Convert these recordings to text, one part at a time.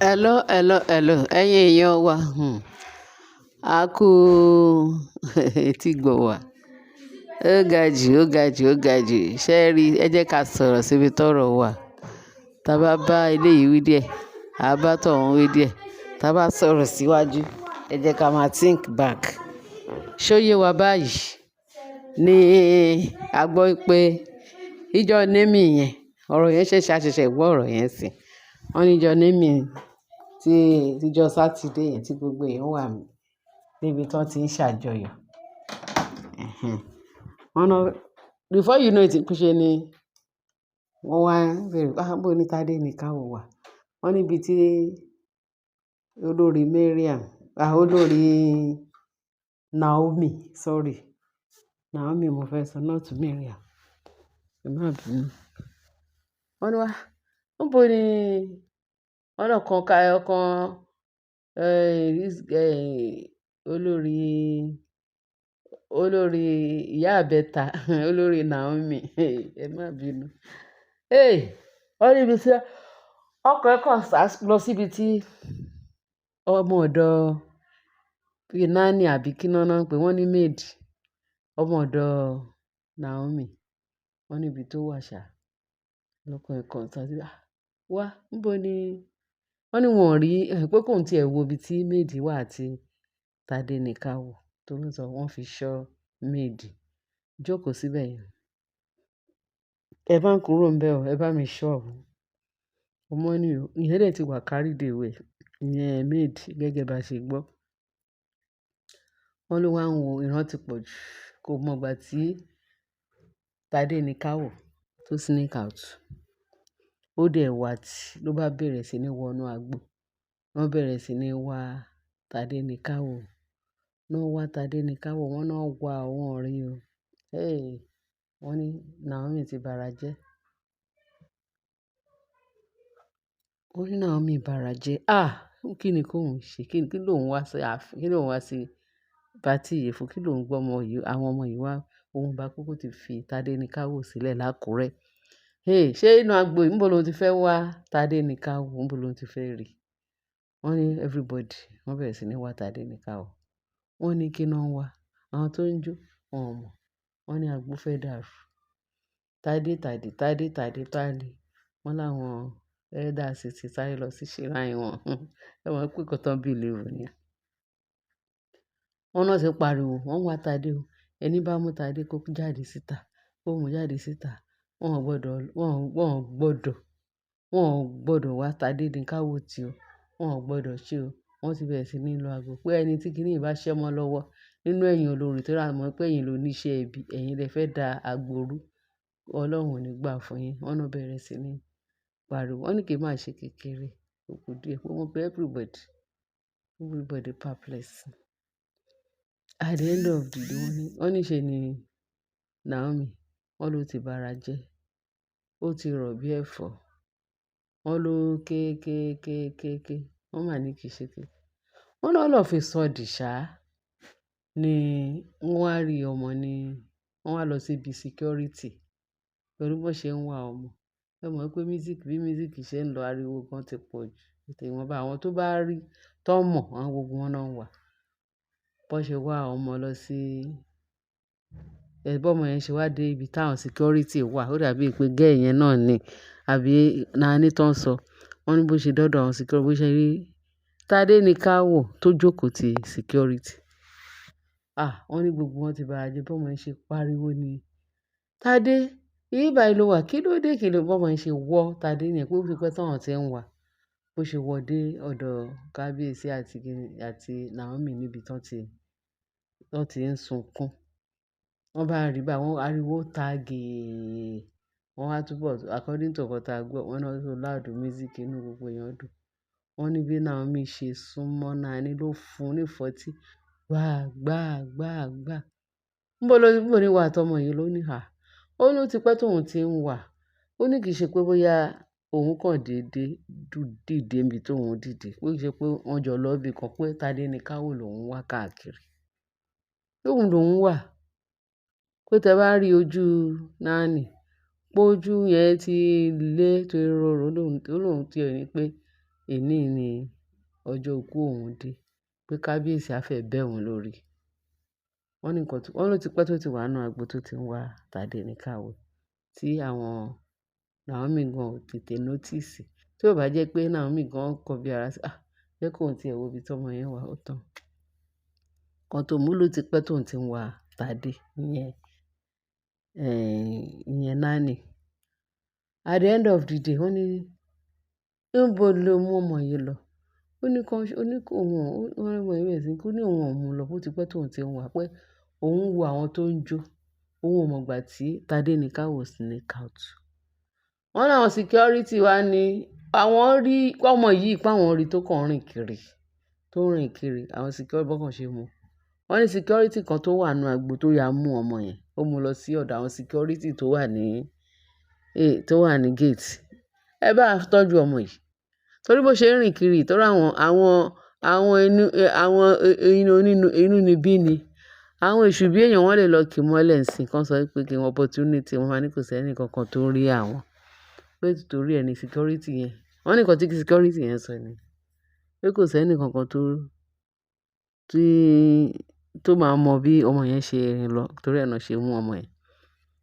Hello, hello, hello. Ẹ̀yin èèyàn wa, a kú etí gbọ̀ wá. Ó ga jù, ó ga jù, ó ga jù. Ṣé ẹ rí? Ẹ jẹ́ ká sọ̀rọ̀ síbi tọ́rọ̀ wà. Tá bá bá eléyìí wí díẹ̀, a bá tọ̀hún wí díẹ̀. Tá bá sọ̀rọ̀ síwájú, ẹ jẹ́ ká máa think back. Ṣé ó yé wa báyìí? Ni a gbọ́ pé ìjọ naming yẹn, ọ̀rọ̀ yẹn ṣẹ̀ṣẹ̀, a ṣẹ̀ṣẹ̀ gbọ́ ọ̀rọ̀ yẹn sí. Wọ́n ní ìjọ naming tí ìjọ Saturday yẹn tí gbogbo èèyàn wà níbi tí wọ́n ti ń ṣàjọyọ̀. Ẹ̀hẹn. Wọ́n ná before you know it, ṣe ni wọ́n wá bẹ̀rẹ̀, "Ah, bó ní Tádé ní ká wò wà." Wọ́n níbi tí olórí Mariam, ah, olórí Naomi, sorry. Naomi mo fẹ́ sọ, not Mariam. Ẹ má bínú. Wọ́n ní wá, níbo ni wọ́n náà kan ká ọkàn, eh, olórí, olórí ìyá ìbẹta, olórí Naomi. Ẹ má bínú. Hey, wọ́n níbi tí ọkọ ẹ̀ kan sá lọ síbi tí ọmọ ọ̀dọ̀ bí nanny àbí kí ná ń pè wọ́n ní maid. Ọmọ ọ̀dọ̀ Naomi. Wọ́n níbi tó wà ṣá. Lọ́kàn ẹ̀ kan sá sí, "Ah, wá, níbo ni?" Wọ́n ní wọ́n ò rí, pé kóun tí ẹ wo ibi tí maid wà àti Tádé ní ká wò. Torí sọ wọ́n fi ṣọ́ maid. Jókòó síbẹ̀ yẹn. Ẹ bá ń kúrò níbẹ̀ o, ẹ bá mi ṣọ́ o. Ọmọ ní o, ìyẹn dẹ̀ ti wà carried away. Ìyẹn maid gẹ́gẹ́ bá ṣe gbọ́. Wọ́n ló wá ń wo ìran ti pọ̀ jù. Kò mọ̀ ìgbà tí Tádé ní ká wò tó sneak out. Ó dẹ̀ wá tí ló bá bẹ̀rẹ̀ sí ní wọnú agbo. Wọ́n bẹ̀rẹ̀ sí ní wá Tádéníkàwò. Wọ́n wá Tádéníkàwò, wọ́n náà wá wọ́n rí o. Hey! Wọ́n ní Naomi ti bara jẹ́. Wọ́n ní Naomi bara jẹ́. Ah! Kí ni kó ń ṣe? Kí ló ń wá sí ààfin? Kí ló ń wá sí party yìí fún? Kí ló ń gbé ọmọ yìí, àwọn ọmọ yìí wá? Òun bá kúkú ti fi Tádéníkàwò sílẹ̀ l'Ákúrẹ́. Hey! Ṣé inú agbo yìí níbo lo ti fẹ́ wá Tádéníkàwò? Níbo lo ti fẹ́ rí? Wọ́n ní everybody wọ́n bẹ̀rẹ̀ sí ní wá Tádéníkàwò. Wọ́n ní kí ná wá. Àwọn tó ń jó, wọ́n ò mọ̀. Wọ́n ní agbo fẹ́ dàrú. Tádé, Tádé, Tádé, Tádé, Tádé. Wọ́n láwọn elders ti sáré lọ sí shrine wọn. Ẹ mọ̀ pé nǹkan tó ń believe ni. Wọ́n náà ti pariwo, wọ́n wá Tádé o. Ẹni bá mú Tádé kó jáde síta, kó mú jáde síta. Wọ́n ò gbọdọ̀, wọ́n ò gbọdọ̀, wọ́n ò gbọdọ̀ wá Tádéníkàwò tí o. Wọ́n ò gbọdọ̀ ṣe o. Wọ́n ti bẹ̀rẹ̀ sí ní lu ago pé ẹni tí kíní yìí bá ṣẹ́ mọ́ lọ́wọ́ nínú ẹ̀yin olórí torí a mọ̀ pé ẹ̀yin ló ní iṣẹ́ ibi, ẹ̀yin lẹ fẹ́ da agbo rú. Ọlọ́run ò ní gbà fún yín. Wọ́n náà bẹ̀rẹ̀ sí ní pariwo. Wọ́n ní kí má ṣe kékeré. Ó kù díẹ̀ pé wọ́n pé everybody, everybody perplex. At the end of the day, wọ́n ní ṣe ni Naomi, wọ́n ló ti bara jẹ́. Ó ti rọ̀ bí ẹ̀fọ́. Wọ́n ló ké ké ké ké ké. Wọ́n mà ní kì í ṣe ké. Wọ́n ní all of a sudden ṣá ni wọ́n wá rí ọmọ ní, wọ́n wá lọ síbi security pẹ̀lú bó ṣe ń wá ọmọ. Ẹ mọ̀ pé music bí music ṣe ń lọ ariwo gan ti pọ̀ jù. Ìwọ̀nba àwọn tó bá rí, tó mọ̀, àwọn gbogbo wọn náà ń wà. Bó ṣe wá ọmọ lọ sí, ẹ bí ọmọ yẹn ṣe wá dé ibi táwọn security wà. Ó dàbí pé girl yẹn náà ni àbí nanny tó ń sọ. Wọ́n ní bó ṣe dọ́dọ̀ àwọn security, bó ṣe rí Tádéníkàwò tó jókòó ti security. Ah! Wọ́n ní gbogbo wọn ti bara jẹ́ bí ọmọ yẹn ṣe pariwo ni. "Tádé, ibi báyìí ló wà. Kí ló dé? Kí ló" bí ọmọ yẹn ṣe wọ́ Tádé ní ẹ pé ó ti pẹ́ tí àwọn tí ń wà. Bó ṣe wọ dé ọ̀dọ̀ kábíyèsí àti kíni àti Naomi níbi tí wọ́n ti ń sunkún. Wọ́n bá rí bá wọn ariwo ta gèè. Wọ́n wá túbọ̀ according to nǹkan tí a gbọ́, wọ́n náà tó loud music inú gbogbo èèyàn dùn. Wọ́n ní bí Naomi ṣe súnmọ́ nanny ló fún un ní ìfọ́tí. Gbá, gbá, gbá, gbá. Níbo ló, níbo ni ìwọ àti ọmọ yìí ló ní, "à." Ó ní ó ti pẹ́ tí òun ti ń wà. Ó ní kì í ṣe pé bóyá òun kàn dédé dìde níbi tí òun dìde. Ó ṣe pé wọ́n jọ lọ ibi kan pé Tádéníkàwò lòún wá káàkiri. Pé òun lòún wà. Pé tí ẹ bá rí ojú nanny, pé ojú yẹn ti lé tó rọrùn, ó lóhun tí ẹ ní pé Èní ni ọjọ́ ikú òun dé, pé kábíyèsí á fẹ́ bẹ́ òun lórí. Wọ́n ní nǹkan tó, wọ́n ló ti pẹ́ tó ti wà nínú agbo tó ti ń wá Tádéníkàwò tí àwọn Naomi gan ò tètè notice. Tí ó bá jẹ́ pé Naomi gan kọbi ara sí, "Ah! Jẹ́ kó ti ẹ̀ wo ibi tí ọmọ yẹn wà," ó tán. Kan tó mú ló ti pẹ́ tó ti ń wá Tádé ìyẹn, ìyẹn nanny. At the end of the day, wọ́n ní, "Níbo lo mú ọmọ yìí lọ?" Ó ní kó, ó ní kó òun, ó ní ọmọ yìí bẹ̀rẹ̀ sí ní kó ní òun ò mú lọ, pé ó ti pẹ́ tó ti ń wá, pé òun wo àwọn tó ń jó. Òun ò mọ̀ ìgbà tí Tádéníkàwò sneak out. Wọ́n ní àwọn security wá ní àwọn rí ọmọ yìí pé àwọn rí tó kàn rìn kiri, tó ń rìn kiri. Àwọn security bọ́kàn ṣe mú. Wọ́n ní security kan tó wà nínú agbo tó ya mú ọmọ yẹn. Ó mú lọ sí ọ̀dọ̀ àwọn security tó wà ní, tó wà ní gate. "Ẹ bá tọ́jú ọmọ yìí." Torí bó ṣe ń rìn kiri, torí àwọn inú, àwọn inú onínú, inú ni bí ni. Àwọn èṣù bí èèyàn wọ́n lè lọ kí mọ́lẹ̀ ńsìn kan sọ wípé kí wọ́n opportunity, wọ́n máa ní kò sí ẹnì kankan tó rí àwọn. Pé torí ẹ ni security yẹn. Wọ́n ní nǹkan tí security yẹn sọ ni. Pé kò sí ẹnì kankan tó, tí, tó máa mọ bí ọmọ yẹn ṣe rìn lọ torí ẹ náà ṣe mú ọmọ yẹn.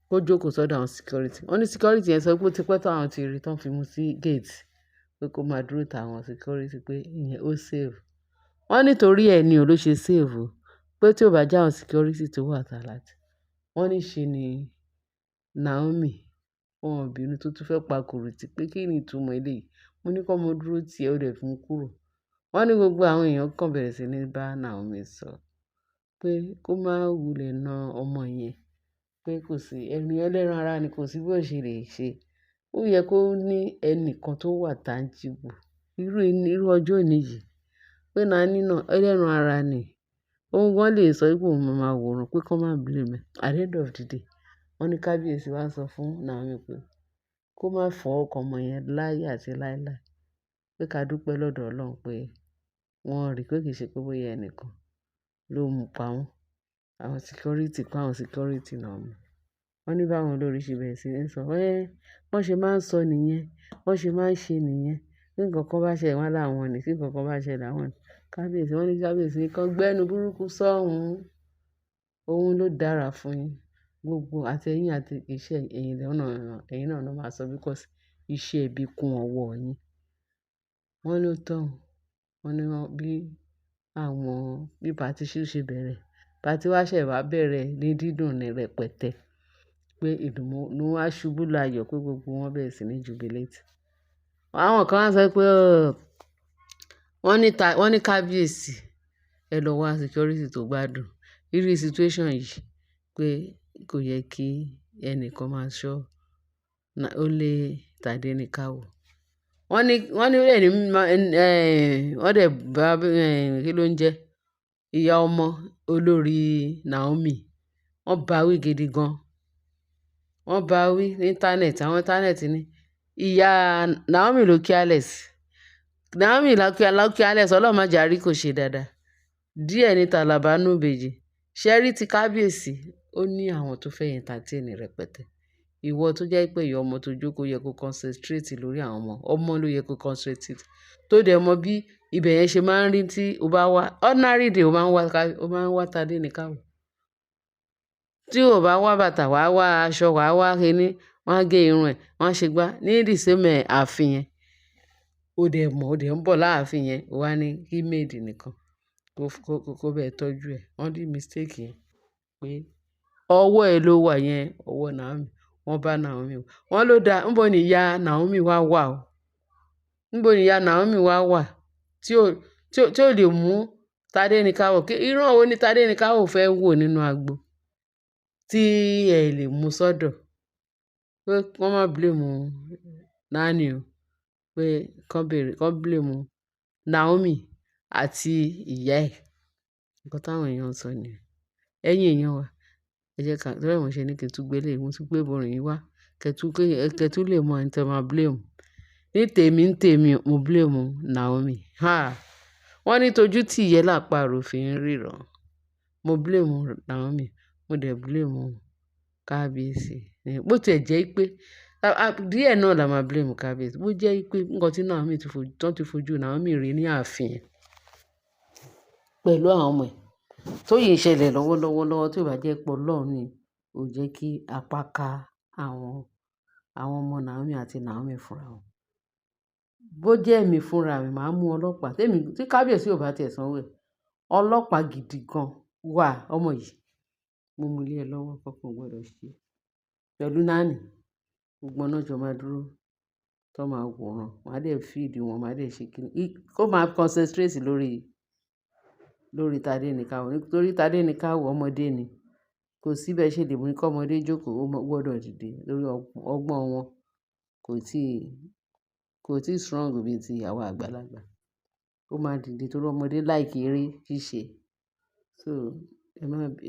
Kó jókòó sọ́dọ̀ àwọn security. Wọ́n ní security yẹn sọ pé ó ti pẹ́ tó àwọn ti rí tán fi mú sí gate pé kó máa dúró ta àwọn security pé ìyẹn ó safe. Wọ́n ní torí ẹ ni ò ló ṣe safe o. Pé tí ó bá jẹ́ àwọn security tó wà alert. Wọ́n ní ṣe ni Naomi, wọ́n ò bínú tó tún fẹ́ pa kùrùtì pé kí ni ìtumọ̀ eléyìí. Mo ní kó ọmọ dúró tí ẹ ó dẹ̀ fún un kúrò. Wọ́n ní gbogbo àwọn èèyàn kan bẹ̀rẹ̀ sí ní bá Naomi sọ pé kó má wulẹ̀ na ọmọ yẹn, pé kò sí ẹni ẹlẹ́ran ara ni kò sí bí ó ṣe lè ṣe. Ó yẹ kó ní ẹni kan tó wà tangible. Irú ẹni, irú ọjọ́ òní yìí pé nanny náà ẹlẹ́ran ara ni. Òun gan lè sọ wípé òun máa ma wòran pé kó má blame ẹ. At the end of the day, wọ́n ní kábíyèsí wá sọ fún Naomi pé kó má fọwọ́ kan ọmọ yẹn láyé àti láéláé. Pé ká dúpẹ́ lọ́dọ̀ Ọlọ́run pé wọ́n rí pé kì í ṣe pé bóyá ẹnìkan ló mú pa wọ́n. Àwọn security kó àwọn security náà mú. Wọ́n ní báwọn olórí ṣe bẹ̀rẹ̀ sí ní sọ, "Ẹ́, wọ́n ṣe máa ń sọ nìyẹn, wọ́n ṣe máa ń ṣe nìyẹn. Tí nǹkan kan bá ṣẹlẹ̀ wọ́n láwọn ni, tí nǹkan kan bá ṣẹlẹ̀ àwọn ni." Kábíyèsí, wọ́n ní kábíyèsí ní kí wọ́n gbẹ́nu burúkú sọ́hun. Òun ló dára fún yín. Gbogbo àti ẹ̀yin àti iṣẹ́ ẹ̀yin náà, ẹ̀yin náà ló máa sọ because iṣẹ́ ibi kún ọwọ́ yín. Wọ́n ló tán. Wọ́n ní wọ́n bí àwọn bí party ṣe bẹ̀rẹ̀. Party wá ṣẹ̀ wá bẹ̀rẹ̀ ní dídùn ní rẹpẹtẹ. Pé ìdùnnú wá ṣubú layọ̀ pé gbogbo wọn bẹ̀rẹ̀ sí ní jubilate. Àwọn kan wá sọ pé, wọ́n ní ta, wọ́n ní kábíyèsí, ẹ lọ wá security tó gbádùn. Irú situation yìí pé kò yẹ kí ẹni kan máa ṣọ́ ó lé Tádéníkàwò. Wọ́n ní ẹni wọ́n dẹ̀ bá, kí ló ń jẹ́? Ìyá ọmọ olórí Naomi. Wọ́n bá wí gidi gan. Wọ́n bá wí ní internet. Àwọn internet ní ìyá Naomi ló careless. Naomi ló careless. Ọlọ́run má jẹ á rí kò ṣe dáadáa. Díẹ̀ ní tàlàbà nù ìbejì. Ṣé rí tí kábíyèsí? Ó ní àwọn tó fẹ́ entertain rẹpẹtẹ. Ìwọ tó jẹ́ pé ìyá ọmọ tó jókòó yẹ kó concentrate lórí àwọn ọmọ. Ọmọ ló yẹ kó concentrate. Tó dẹ̀ mọ bí ibẹ̀ yẹn ṣe máa ń rí tí o bá wá ordinary day o máa ń wá ká, o máa ń wá Tádéníkàwò. Tí o bá wá bàtà, wà á wá aṣọ, wà á wá kíní, wọ́n á gé irun ẹ̀, wọ́n á ṣe gbá. Ní the same ààfin yẹn. Ó dẹ̀ mọ̀, ó dẹ̀ ń bọ̀ láàfin yẹn. Ó wá ní kí maid nìkan kó bá ẹ tọ́jú ẹ. Wọ́n ní mistake yẹn pé ọwọ́ ẹ ló wà yẹn, ọwọ́ Naomi. Wọ́n bá Naomi wí. Wọ́n ló dá, níbo ni ìyá Naomi wá wà o? Níbo ni ìyá Naomi wá wà tí ó, tí ó lè mú Tádéníkàwò? Kí ìran wo ni Tádéníkàwò fẹ́ wò nínú agbo tí ẹ lè mú sọ́dọ̀? Pé wọ́n má blame nanny o. Pé kàn bèrè, kàn blame Naomi àti ìyá ẹ̀. Nǹkan táwọn èèyàn ń sọ nìyẹn. Ẹ̀yin èèyàn wa, ẹ jẹ́ ká, torí ẹ mo ṣe ní kí n tún gbé eléyìí, mo tún gbé ìborùn yìí wá. Kẹ́ tún lè mọ ẹni tí ẹ máa blame. Ní tèmi ń tèmi, mo blame Naomi. Ha! Wọ́n ní tojú tí ìyẹ́ làparò fi ń ríran. Mo blame Naomi, mo dẹ̀ blame kábíyèsí. Bó tí ẹ jẹ́ pé Díẹ̀ náà la máa blame kábíyèsí. Bó jẹ́ pé nǹkan tí Naomi ti fojú, tán ti fojú Naomi rí ní ààfin pẹ̀lú àwọn ọmọ ẹ̀ tó yìí ń ṣẹlẹ̀ lọ́wọ́lọ́wọ́ lọ́wọ́, tí ò bá jẹ́ pé Ọlọ́run ni ò jẹ́ kí apá ká àwọn ọmọ Naomi àti Naomi fúnra wọn. Bó jẹ́ èmi fúnra mi, màá mú ọlọ́pàá. Tèmi tí kábíyèsí ò bá tiẹ̀ sanwó ẹ̀, ọlọ́pàá gidi gan wà ọmọ yìí. Mo mú ilé ẹ lọ́wọ́, kankan ò gbọdọ̀ ṣe. Pẹ̀lú nanny, gbogbo wọn náà jọ máa dúró, tó máa wòran. Màá dẹ̀ feed wọn, màá dẹ̀ ṣe kíni. Kó máa concentrate lórí Tádéníkáwò. Nítorí Tádéníkáwò ọmọdé ni. Kò sí bẹ́ẹ̀ ṣe lè mú kí ọmọdé jókòó, ó gbọdọ̀ dìde lórí ọgbọ́n wọn. Kò tí strong bí i ti àwa àgbàlagbà. Ó máa dìde torí ọmọdé like eré ṣíṣe. So, ẹ má bí,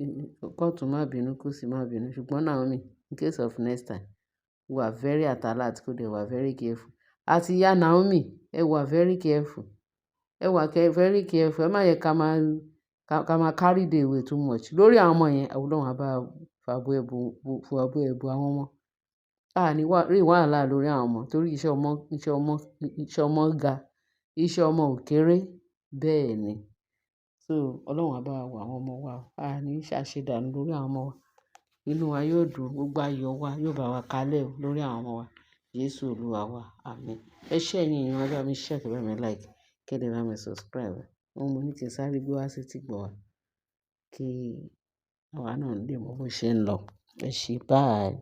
kọ́ọ̀tù má bínú, kó sì má bínú. Ṣùgbọ́n Naomi, in case of next time, wà very at alert, kó dẹ̀ wà very careful. Àti ìyá Naomi, ẹ wà very careful. Ẹ wà very careful. Ẹ má yẹ ká máa carry the way too much. Lórí àwọn ọmọ yẹn, Ọlọ́run á bá fàbọ̀ ẹ bo àwọn ọmọ. A ní wá rí wàhálà lórí àwọn ọmọ torí iṣẹ́ ọmọ, iṣẹ́ ọmọ, iṣẹ́ ọmọ ga, iṣẹ́ ọmọ ò kéré. Bẹ́ẹ̀ ni. So Ọlọ́run á bá wa wo àwọn ọmọ wa. A ní ṣàṣedànù lórí àwọn ọmọ wa. Inú wa yóò dùn, gbogbo ayọ̀ wa yóò bá wa kalẹ̀ lórí àwọn ọmọ wa. Jésù Olúwa wa. Àmín. Ẹ ṣé ẹ̀yin èèyàn, ẹ bá mi share, kẹ́ bá mi like, kẹ́ dẹ̀ bá mi subscribe. Ohun mo ní kí n sáré gbé wá sí etígbọ̀ wa kí àwa náà lè mọ bó ṣe ń lọ. Ẹ ṣé, bye.